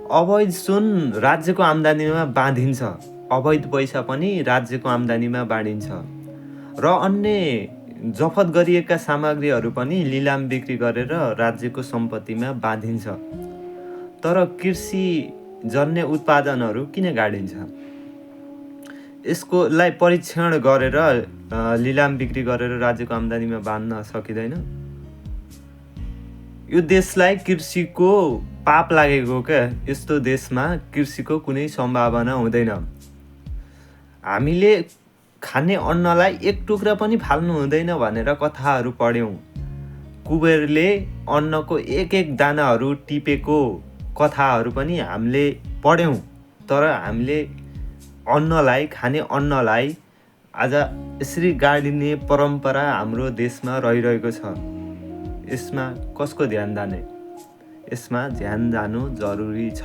अवैध सुन राज्यको आम्दानीमा बाँधिन्छ, अवैध पैसा पनि राज्यको आम्दानीमा बाँडिन्छ र अन्य जफत गरिएका सामग्रीहरू पनि लिलाम बिक्री गरेर राज्यको सम्पत्तिमा बाँधिन्छ। तर कृषि जन्य उत्पादनहरू किन गाडिन्छ? यसकोलाई परीक्षण गरेर लिलाम बिक्री गरेर राज्यको आम्दानीमा बाँध्न सकिँदैन? यो देशलाई कृषिको पाप लागेको क्या। यस्तो देशमा कृषिको कुनै सम्भावना हुँदैन। हामीले खाने अन्नलाई एक टुक्रा पनि फाल्नु हुँदैन भनेर कथाहरू पढ्यौँ। कुबेरले अन्नको एक एक दानाहरू टिपेको कथाहरू पनि हामीले पढ्यौँ। तर हामीले खाने अन्नलाई आज यसरी गाडिने परम्परा हाम्रो देशमा रहिरहेको छ। यसमा कसको ध्यान जाने? यसमा ध्यान जानु जरुरी छ।